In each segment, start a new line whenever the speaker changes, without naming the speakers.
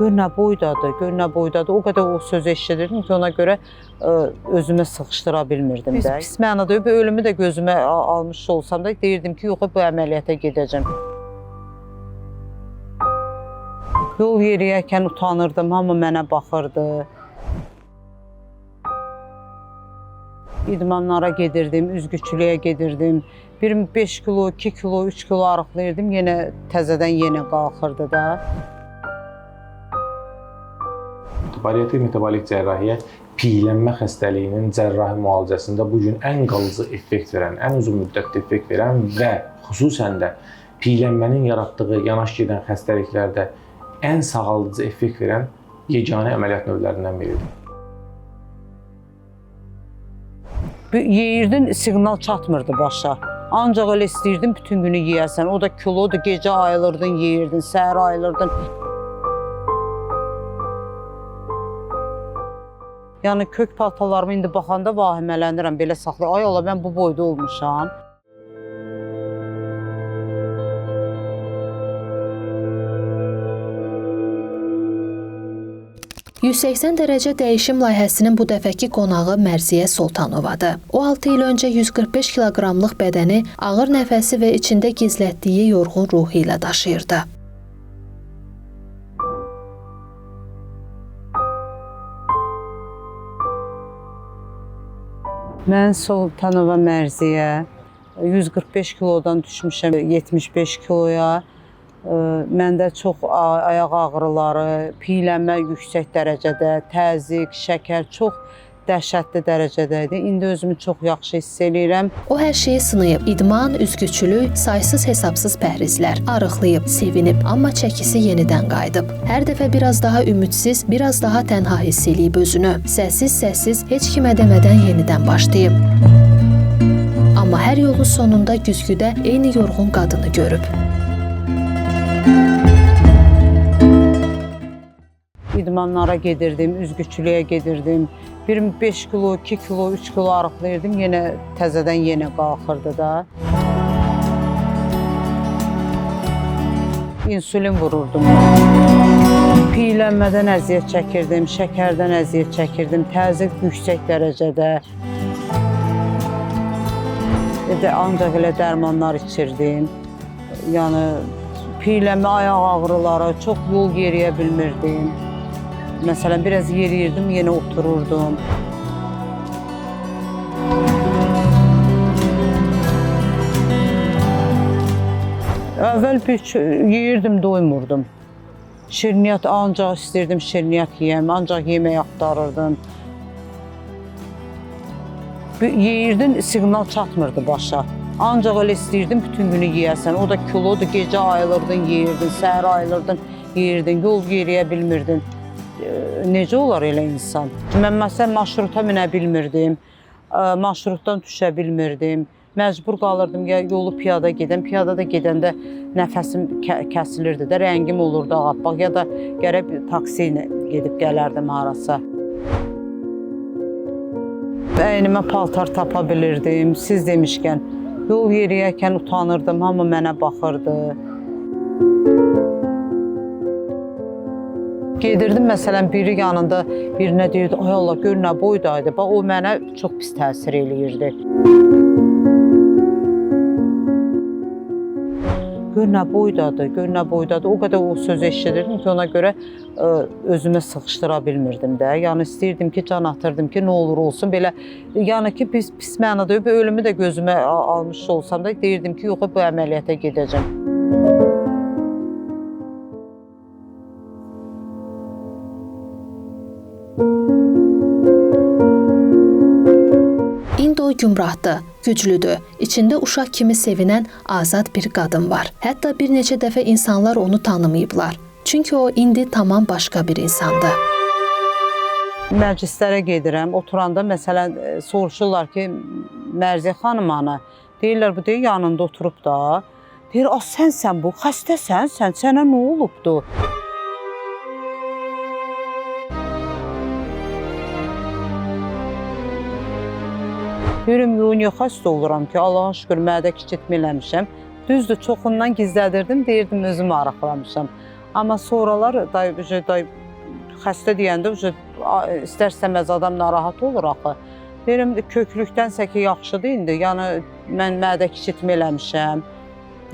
Gör nə boydadır, gör nə boydadır. O qədər o sözü eşidirdim ki, ona görə özümə sıxışdıra bilmirdim də. Pis mənada ölümü də gözümə almış olsam da deyirdim ki, yox, bu əməliyyata gedəcəm. Yol yeriyərkən utanırdım, hamı mənə baxırdı. İdmanlara gedirdim, üzgüçülüyə gedirdim. Bir 5 kilo, 2 kilo, 3 kilo arıqlayırdım, yenə təzədən yenə qalxırdı da.
Bariatrik metabolik cərrahiyyə piylənmə xəstəliyinin cərrahi müalicəsində bu gün ən qalıcı effekt verən, ən uzun müddətli effekt verən və xüsusən də piylənmənin yaratdığı yanaş gedən xəstəliklərdə ən sağaldıcı effekt verən yeganə əməliyyat növlərindən biridir.
Yeyirdin, siqnal çatmırdı başa. Ancaq elə istəyirdin bütün günü yeyəsən. O da kilodur, gecə ayılırdın, yeyirdin, səhər ayılırdın. Yəni kök paltarlarımı indi baxanda vahimələnirəm, belə saxlayıram. Ay Allah, mən bu boyda olmuşam.
...180 dərəcə dəyişim layihəsinin bu dəfəki qonağı Mərziyə Sultanovadır. O 6 il öncə 145 kiloqramlıq bədəni ağır nəfəsi və içində gizlətdiyi yorğun ruhu ilə daşıyırdı.
Mən Sultanova Mərziyə, 145 kilodan düşmüşəm 75 kiloya. Məndə çox ayaq ağrıları, piylənmə yüksək dərəcədə, təzyiq, şəkər çox dəhşətli dərəcədə idi. İndi özümü çox yaxşı hiss eləyirəm.
O hər şeyi sınayıb. İdman, üzgüçülük, saysız hesabsız pəhrizlər. Arıqlayıb, sevinib, amma çəkisi yenidən qayıdıb. Hər dəfə biraz daha ümidsiz, biraz daha tənha hiss eləyib özünü. Səssiz-səssiz, heç kimə demədən yenidən başlayıb. Amma hər yolun sonunda güzgüdə eyni yorğun qadını görüb.
İdmanlara gedirdim, üzgüçülüyə gedirdim. Bir 5 kilo, 2 kilo, 3 kilo arıqlayırdım, yenə təzədən yenə qalxırdı da. İnsulin vururdum mən. Piylənmədən əziyyət çəkirdim, şəkərdən əziyyət çəkirdim, təzyiq yüksək dərəcədə. Ancaq elə dərmanlar içirdim. Yəni piylənmə, ayaq ağrıları, çox yol yeriyə bilmirdim. Məsələn, biraz yeriyirdim, yenə otururdum. Əvvəl bir yeyirdim, doymurdum. Şirniyyat ancaq istəyirdim şirniyyat yeyəm, ancaq yemək axtarırdım. Yeyirdin, siqnal çatmırdı başa. Ancaq elə istəyirdin bütün günü yeyəsən. O da kilodur, gecə ayılırdın, yeyirdin, səhər ayılırdın, yeyirdin, yol yeriyə bilmirdin. Necə olar elə insan? Mən məsələn marşruta minə bilmirdim, marşrutdan düşə bilmirdim. Məcbur qalırdım ya yolu piyada gedən, piyada da gedəndə nəfəsim kəsilirdi də, rəngim olurdu ağappaq ya da gərək taksi ilə gedib gələrdim harasa. Əynimə paltar tapa bilirdim. Siz demişkən, yol yeriyərkən utanırdım, hamı mənə baxırdı. Gedirdim, məsələn, biri yanında birinə deyirdi, ay Allah, gör nə boydaydı. Bax, o mənə çox pis təsir eləyirdi. Gör nə boydadır, gör nə boydadır. O qədər o sözü eşidirdim ki, ona görə özümə sıxışdıra bilmirdim də. Yəni istəyirdim ki, can atırdım ki, nə olur olsun. Belə, yəni ki, pis mənada ölümü də gözümə almış olsam da deyirdim ki, yox, bu əməliyyata gedəcəm.
İndi o gümrahdır, güclüdür. İçində uşaq kimi sevinən azad bir qadın var. Hətta bir neçə dəfə insanlar onu tanımayıblar. Çünki o indi tamam başqa bir insandır.
Məclislərə gedirəm, oturanda məsələn soruşurlar ki, Mərziyə xanım ana, deyirlər bu deyir yanında oturub da. Deyir, "A sənsən bu, xəstəsən sən, sənə nə olubdu?" Deyirəm, yox, niyə xəstə oluram ki, Allaha şükür mədə kiçiltmə eləmişəm. Düzdür, çoxundan gizlədirdim, deyirdim özüm arıqlamışam. Amma sonralar day, day, xəstə deyəndə istər-istəməz adam narahat olur axı. Deyirəm, köklükdənsə ki, yaxşıdır indi. Yəni, mən mədə kiçiltmə eləmişəm,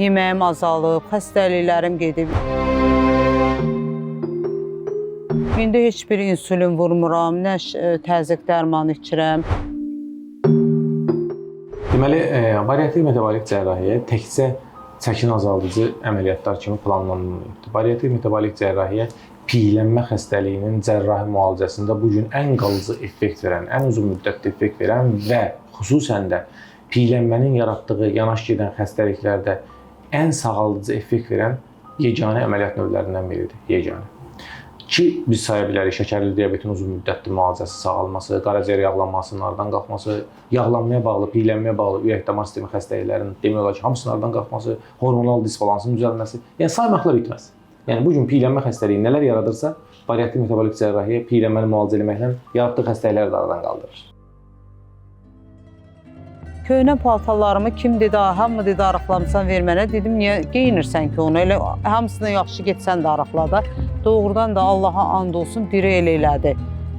yeməyim azalıb, xəstəliklərim gedib. İndi heç bir insulin vurmuram, nə təzyiq dərmanı içirəm.
Deməli, bariatrik metabolik cərrahiyyə təkcə çəkini azaldıcı əməliyyatlar kimi planlanılmayıbdır. Bariatrik metabolik cərrahiyyə piylənmə xəstəliyinin cərrahi müalicəsində bu gün ən qalıcı effekt verən, ən uzun müddətli effekt verən və xüsusən də piylənmənin yaratdığı yanaş gedən xəstəliklərdə ən sağaldıcı effekt verən yeganə əməliyyat növlərindən biridir. Yeganə. Ki, biz saya bilərik şəkərli diabetin uzun müddətli müalicəsi sağalması, qaraciyər yağlanmasının aradan qalxması, yağlanmaya bağlı, piylənməyə bağlı ürək-damar sistemi xəstəliklərinin demək olar ki, hamısının aradan qalxması, hormonal disbalansın düzəlməsi, yəni saymaqla bitməz. Yəni bu gün piylənmə xəstəliyi nələr yaradırsa, bariatrik metabolik cərrahiyyə piylənməni müalicə etməklə yaratdığı xəstəlikləri də aradan qaldırır.
Köhnə paltarlarımı kim dedi, hamı dedi arıqlamısan ver mənə. Dedim, niyə geyinirsən ki onu? Elə hamısını yaxşı getsən də arıqla da. Doğrudan da Allaha and olsun, biri elə elədi.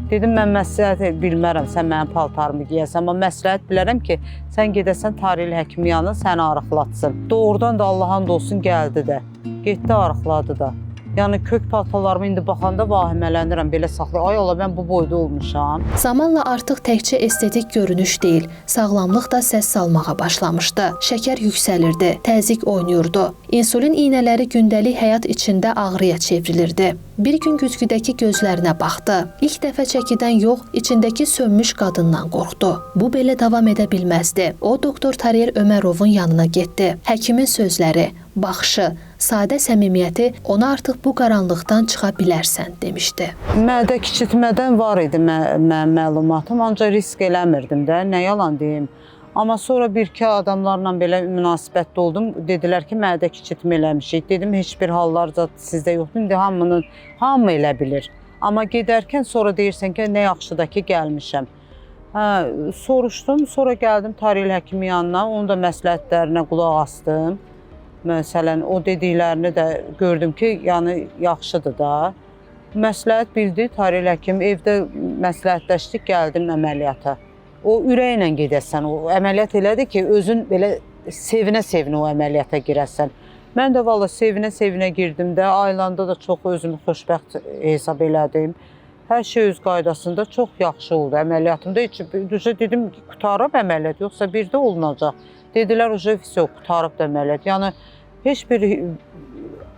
Dedim, mən məsləhət bilmərəm, sən mənim paltarımı giyəsən, amma məsləhət bilərəm ki, sən gedəsən Tariyel həkimin yanına, səni arıqlatsın. Doğrudan da Allaha and olsun, gəldi də. Getdi, arıqladı da. Yəni kök paltarlarımı indi baxanda vahimələnirəm, belə saxlayıram. Ay Allah, mən bu boyda olmuşam.
Zamanla artıq təkcə estetik görünüş deyil, sağlamlıq da səs salmağa başlamışdı. Şəkər yüksəlirdi, təzyiq oynayırdı. İnsulin iynələri gündəlik həyat içində ağrıya çevrilirdi. Bir gün güzgüdəki gözlərinə baxdı. İlk dəfə çəkidən yox, içindəki sönmüş qadından qorxdu. Bu belə davam edə bilməzdi. O, doktor Tariyel Ömərovun yanına getdi. Həkimin sözləri, baxışı, sadə səmimiyyəti ona artıq bu qaranlıqdan çıxa bilərsən demişdi.
Mədə kiçiltmədən var idi mənim məlumatım, ancaq risk eləmirdim də, nə yalan deyim. Amma sonra bir-iki adamlarla belə münasibətdə oldum. Dedilər ki, mədə kiçiltmə eləmişik. Dedim, heç bir hallar zat sizdə yoxdur. İndi hamı elə bilir. Amma gedərkən sonra deyirsən ki, nə yaxşı da ki, gəlmişəm. Hə, soruşdum, sonra gəldim Tariyel həkimin yanına, onun da məsləhətlərinə qulaq astım. Məsələn, o dediklərini də gördüm ki, yəni yaxşıdır da. Məsləhət bildi Tariyel həkim, evdə məsləhətləşdik, gəldim əməliyyata. O ürəklə gedəsən, o əməliyyat elədir ki, özün belə sevinə-sevinə o əməliyyata girəsən. Mən də valla sevinə-sevinə girdim də, ailanda da çox özümü xoşbəxt hesab elədim. Hər şey öz qaydasında çox yaxşı oldu əməliyyatımda. Heç düzə dedim ki, qurtarıb əməliyyat, yoxsa bir də olunacaq. Dedilər, uje vəsə, qurtarıb da əməliyyat. Yəni heç bir,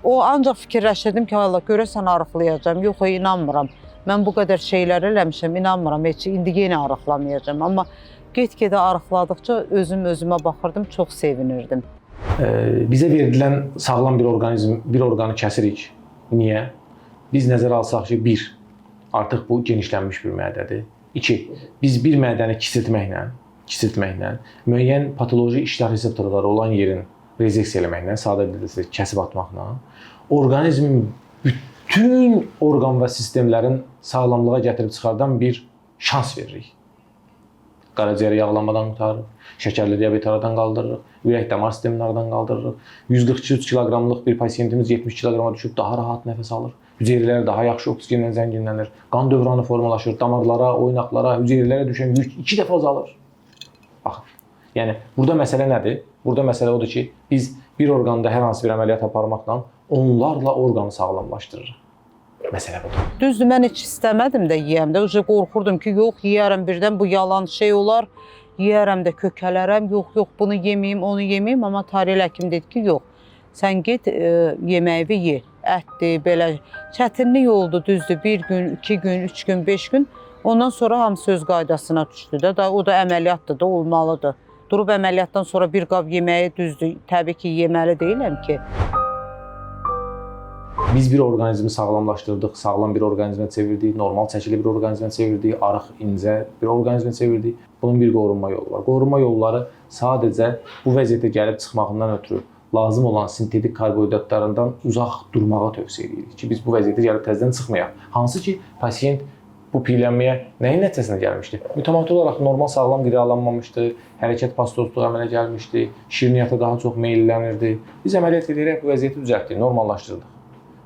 o ancaq fikirləşirdim ki, Allah görəsən arıqlayacağam, yox, inanmıram. Mən bu qədər şeylər eləmişəm, inanmıram, heç indi yenə arıqlamayacağam. Amma get-gedə arıqladıqca özüm özümə baxırdım, çox sevinirdim.
Bizə verilən sağlam bir orqanizm, bir orqanı kəsirik. Niyə? Biz nəzərə alsaq ki, bir, artıq bu genişlənmiş bir mədədir. İki, biz bir mədəni kiçiltməklə müəyyən patoloji iştah reseptorları olan yerin rezeksiya eləməklə, sadə dildə kəsib atmaqla orqanizmin bütün orqan və sistemlərin sağlamlığa gətirib çıxardan bir şans veririk. Qaraciyər yağlanmadan qurtarırıq, şəkərli diabet aradan qaldırırıq, ürək-damar sistemini aradan qaldırırıq. 143 kiloqramlıq bir pasiyentimiz 70 kiloqrama düşüb daha rahat nəfəs alır. Hüceyrələr daha yaxşı oksigenlə zənginlənir, qan dövranı formalaşır, damarlara, oynaqlara, hüceyrələrə düşən yük 2 dəfə azalır. Baxın, yəni burada məsələ nədir? Burada məsələ odur ki, biz bir orqanda hər hansı bir əməliyyat aparmaqla onlarla orqanı sağlamlaşdırırıq. Məsələ budur.
Düzdür, mən heç istəmədim də yeyəm də. Uca qorxurdum ki, yox, yeyərəm birdən bu yalan şey olar. Yeyərəm də kökələrəm. Yox, yox, bunu yeməyim, onu yeməyim. Amma Tariyel həkim dedi ki, yox. Sən get yeməyini ye. Ətdir, belə çətinlik oldu, düzdür. Bir gün, 2 gün, 3 gün, 5 gün. Ondan sonra hamısı öz qaydasına düşdü də. O da əməliyyatdır da, olmalıdır. Durub əməliyyatdan sonra bir qab yeməyi düzdür. Təbii ki, yeməli deyiləm ki.
Biz bir orqanizmi sağlamlaşdırdıq, sağlam bir orqanizmə çevirdik, normal çəkili bir orqanizmə çevirdik, arıq, incə bir orqanizmə çevirdik. Bunun bir qorunma yolu var. Qorunma yolları sadəcə bu vəziyyətə gəlib çıxmağından ötürü lazım olan sintetik karbohidratlarından uzaq durmağa tövsiyə edirik ki, biz bu vəziyyətə gəlib təzədən çıxmayaq. Hansı ki, pasiyent bu piylənməyə nəyin nəticəsində gəlmişdi? Mütəmadi olaraq normal sağlam qidalanmamışdı, hərəkət pastozluğu əmələ gəlmişdi, şirniyyata daha çox meyllənirdi. Biz əməliyyat edərək bu vəziyyəti düzəltdik, normallaşdırdıq.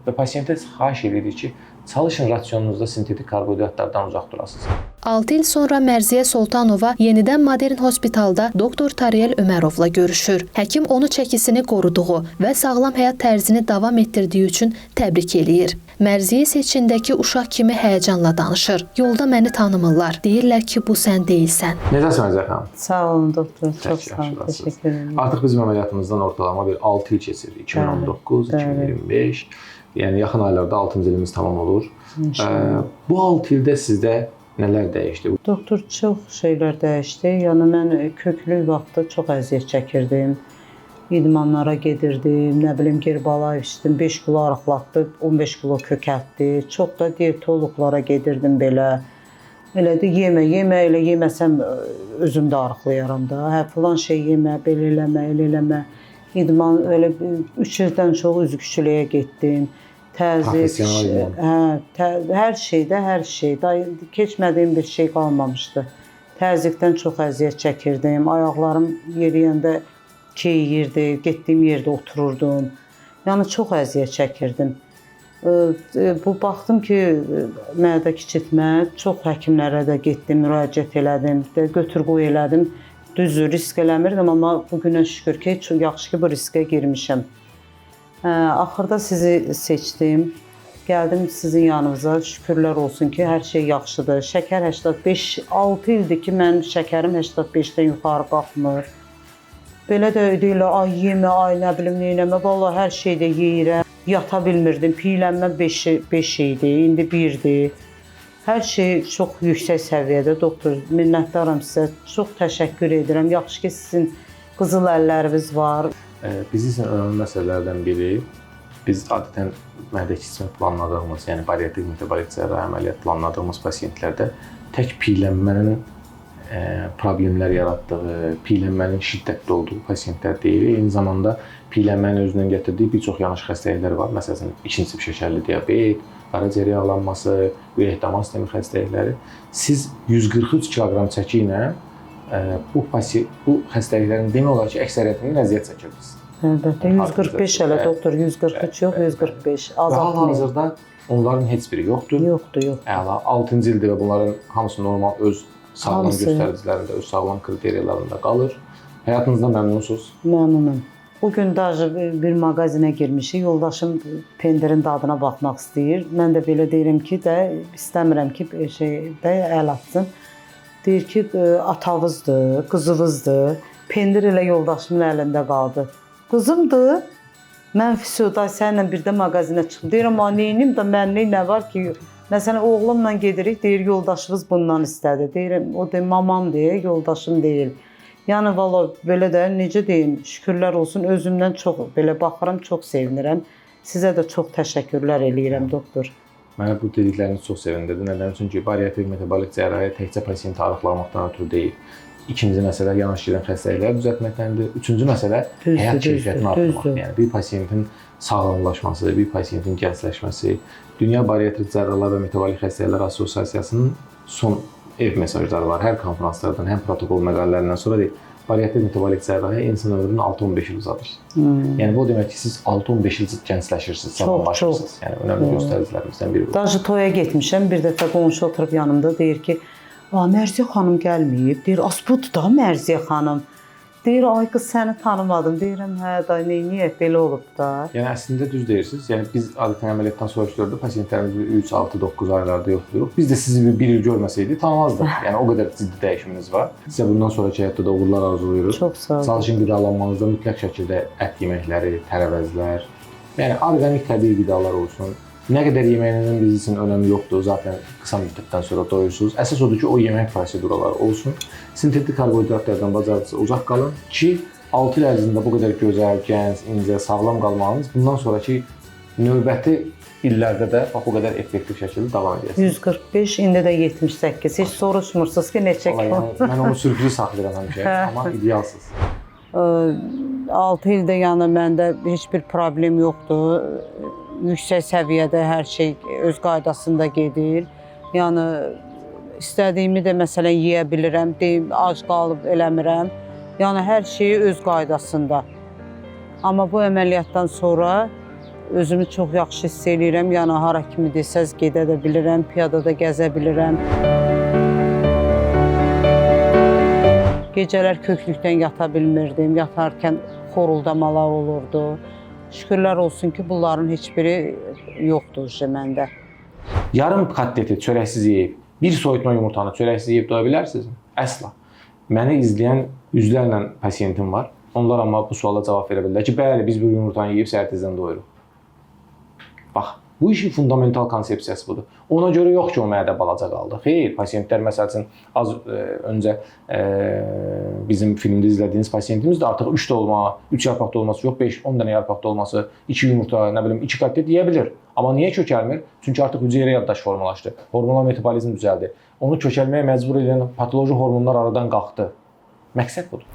Və pasientə xahiş edirik ki, çalışın rasionunuzda sintetik karbohidratlardan uzaq durasınız.
6 il sonra Mərziyə Soltanova yenidən Modern Hospitalda doktor Tariel Ömərovla görüşür. Həkim onu çəkisini qoruduğu və sağlam həyat tərzini davam etdirdiyi üçün təbrik eləyir. Mərziyə isə içindəki uşaq kimi həyəcanla danışır. Yolda məni tanımırlar. Deyirlər ki, bu sən deyilsən.
Necəsiniz Mərziyə xanım?
Sağ olun doktor, çox
Tək
sağ olun.
yaxşılasınız.
Təşəkkür edirəm.
Artıq bizim əməliyyatımızdan ortalama bir 6 il keçir. 2019,
Bəli,
2025. Yəni yaxın aylarda 6-cı ilimiz tamam olur.
İnşallah.
Bu 6 ildə sizdə nələr dəyişdi?
Doktor, çox şeylər dəyişdi. Yəni mən köklü vaxtda çox əziyyət çəkirdim. İdmanlara gedirdim, nə bilim Gerbalayev içdim, 5 kilo arıqlatdı, 15 kilo kökəltdi. Çox da diyetoloqlara gedirdim belə. Elə də yemə, yemə, elə yeməsəm özüm də arıqlayaram da. Hə, filan şey yemə, belə eləmə, elə eləmə. İdman elə 3 ildən çox üzgüçülüyə getdim. Təzyiq,
Professional idman.
hə, hər şeydə, hər şeydə keçmədiyim bir şey qalmamışdı. Təzyiqdən çox əziyyət çəkirdim. Ayaqlarım yeriyəndə keyiyirdi, getdiyim yerdə otururdum. Yəni çox əziyyət çəkirdim. Bu baxdım ki, mədə kiçiltmə, çox həkimlərə də getdim, müraciət elədim, də götür-qoy elədim. Düzdür, risk eləmirdim, amma bu günə şükür ki, çox yaxşı ki bu riskə girmişəm. Axırda sizi seçdim. Gəldim sizin yanınıza. Şükürlər olsun ki, hər şey yaxşıdır. Şəkər 85, 6 ildir ki, mənim şəkərim 85-dən yuxarı qalxmır. Belə də deyirlər, ay yemə, ay nə bilim neynəmə. Vallahi hər şeydə yeyirəm. Yata bilmirdim. Piylənmə 5 idi, indi 1-dir. Hər şey çox yüksək səviyyədə. Doktor, minnətdaram sizə. Çox təşəkkür edirəm. Yaxşı ki, sizin qızıl əlləriniz var.
Bizim üçün önəmli məsələlərdən biri, biz adətən mədə kiçiltmə planladığımız, yəni bariatrik metabolik cərrahi əməliyyat planladığımız pasientlərdə tək piylənmənin problemlər yaratdığı, piylənmənin şiddətli olduğu pasientlər deyil. Eyni zamanda piylənmənin özündən gətirdiyi bir çox yanaşı xəstəliklər var. Məsələn, ikinci tip şəkərli diabet, qaraciyər yağlanması, ürək-damar sistemi xəstəlikləri. Siz 143 kiloqram çəki ilə bu xəstəliklərin demək olar ki, əksəriyyətinin əziyyət çəkirdiniz.
Əlbəttə, 145 hələ doktor, 143 yox, 145. Azaltmayın.
Hal-hazırda onların heç biri yoxdur.
Yoxdur, yox.
Əla, 6-cı ildir və bunların hamısı normal öz sağlam göstəricilərində, öz sağlam kriteriyalarında qalır. Həyatınızdan məmnunsunuz?
Məmnunum. Bu gün daji bir mağazinə girmişik. Yoldaşım pendirin dadına baxmaq istəyir. Mən də belə deyirəm ki, də istəmirəm ki, şey də əl atsın. Deyir ki, atavızdır, qızıvızdır. Pendir elə yoldaşımın əlində qaldı. Qızımdır. Mən fisioda səninlə birdə mağazinə çıxdım. Deyirəm, neynim də mənlik nə var ki? Məsələn, oğlumla gedirik, deyir, yoldaşınız bundan istədi. Deyirəm, o deyir, mamam deyir, yoldaşım deyil. Yəni, valla, belə də necə deyim, şükürlər olsun, özümdən çox belə baxıram, çox sevinirəm. Sizə də çox təşəkkürlər eləyirəm, doktor.
Mənə bu dedikləriniz çox sevindirdi. Nədən? Çünki bariatrik metabolik cərrahiyyə təkcə pasiyenti arıqlamaqdan ötürü deyil. İkinci məsələ yanaşı gedən xəstəlikləri düzəltməkdəndir. Üçüncü məsələ həyat keyfiyyətini artırmaq. Yəni bir pasiyentin sağlamlaşması, bir pasiyentin gəncləşməsi. Dünya Bariatrik Cərrahlar və Metabolik Xəstəliklər Assosiasiyasının son ev mesajları var. Hər konfranslardan, həm protokol məqalələrindən sonra deyil. Bariatrik metabolik cərrahiyyə insan ömrünü 6-15 il uzadır. Yəni bu o demək ki, siz 6-15 il gəncləşirsiniz, sağlamlaşırsınız. Yəni önəmli göstəricilərimizdən biri bu.
Daşı toya getmişəm, bir dəfə qonşu oturub yanımda deyir ki, Mərziyə xanım gəlməyib. Deyir, asbudur da Mərziyə xanım. Deyir, ay qız səni tanımadım. Deyirəm, hə, da neyniyək, belə olub da.
Yəni əslində düz deyirsiniz. Yəni biz adətən əməliyyatdan sonrakı pasientlərimizi 3, 6, 9 aylarda yoxlayırıq. Biz də sizi bir il görməsəydik tanımazdıq. Yəni o qədər ciddi dəyişiminiz var. Sizə bundan sonrakı həyatda da uğurlar arzulayırıq.
Çox sağ olun.
Çalışın qidalanmanızda mütləq şəkildə ət yeməkləri, tərəvəzlər, yəni orqanik təbii qidalar olsun. Nə qədər yeməyinizin biz üçün önəmi yoxdur, zaten qısa müddətdən sonra doyursunuz. Əsas odur ki, o yemək proseduraları olsun. Sintetik karbohidratlardan bacardıqca uzaq qalın ki, 6 il ərzində bu qədər gözəl, gənc, incə, sağlam qalmağınız bundan sonraki növbəti illərdə də bax bu qədər effektiv şəkildə davam edəcəksiniz.
145, indi də 78. Heç soruşmursunuz ki, neçə kilo?
Yəni, mən onu sürprizi saxlayıram həmişə, amma idealsız.
6 ildə yəni məndə heç bir problem yoxdur. Yüksək səviyyədə hər şey öz qaydasında gedir. Yəni istədiyimi də məsələn yeyə bilirəm, deyim ac qalıb eləmirəm. Yəni hər şeyi öz qaydasında. Amma bu əməliyyatdan sonra Özümü çox yaxşı hiss eləyirəm. Yəni hara kimi desəz gedə də bilirəm, piyada da gəzə bilirəm. Gecələr köklükdən yata bilmirdim. Yatarkən xoruldamalar olurdu. Şükürlər olsun ki, bunların heç biri yoxdur məndə.
Yarım kotleti çörəksiz yeyib, bir soyutma yumurtanı çörəksiz yeyib doya bilərsinizmi? Əsla. Məni izləyən yüzlərlə pasiyentim var. Onlar amma bu suala cavab verə bilirlər ki, bəli, biz bir yumurtanı yeyib səhər tezdən doyuruq. Bax, bu işin fundamental konsepsiyası budur. Ona görə yox ki, o mədə balaca qaldı. Xeyr, pasiyentlər məsəl üçün az öncə bizim filmdə izlədiyiniz pasiyentimiz də artıq 3 dolma, 3 yarpaq dolması yox, 5-10 dənə yarpaq dolması, 2 yumurta, nə bilim 2 kotlet yeyə bilir. Amma niyə kökəlmir? Çünki artıq hüceyrə yaddaşı formalaşdı. Hormonal metabolizm düzəldi. Onu kökəlməyə məcbur edən patoloji hormonlar aradan qalxdı. Məqsəd budur.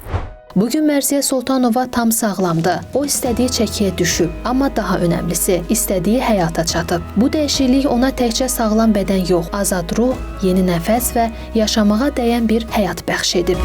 Bu gün Mərziyə Sultanova tam sağlamdır. O istədiyi çəkiyə düşüb, amma daha önəmlisi, istədiyi həyata çatıb. Bu dəyişiklik ona təkcə sağlam bədən yox, azad ruh, yeni nəfəs və yaşamağa dəyən bir həyat bəxş edib.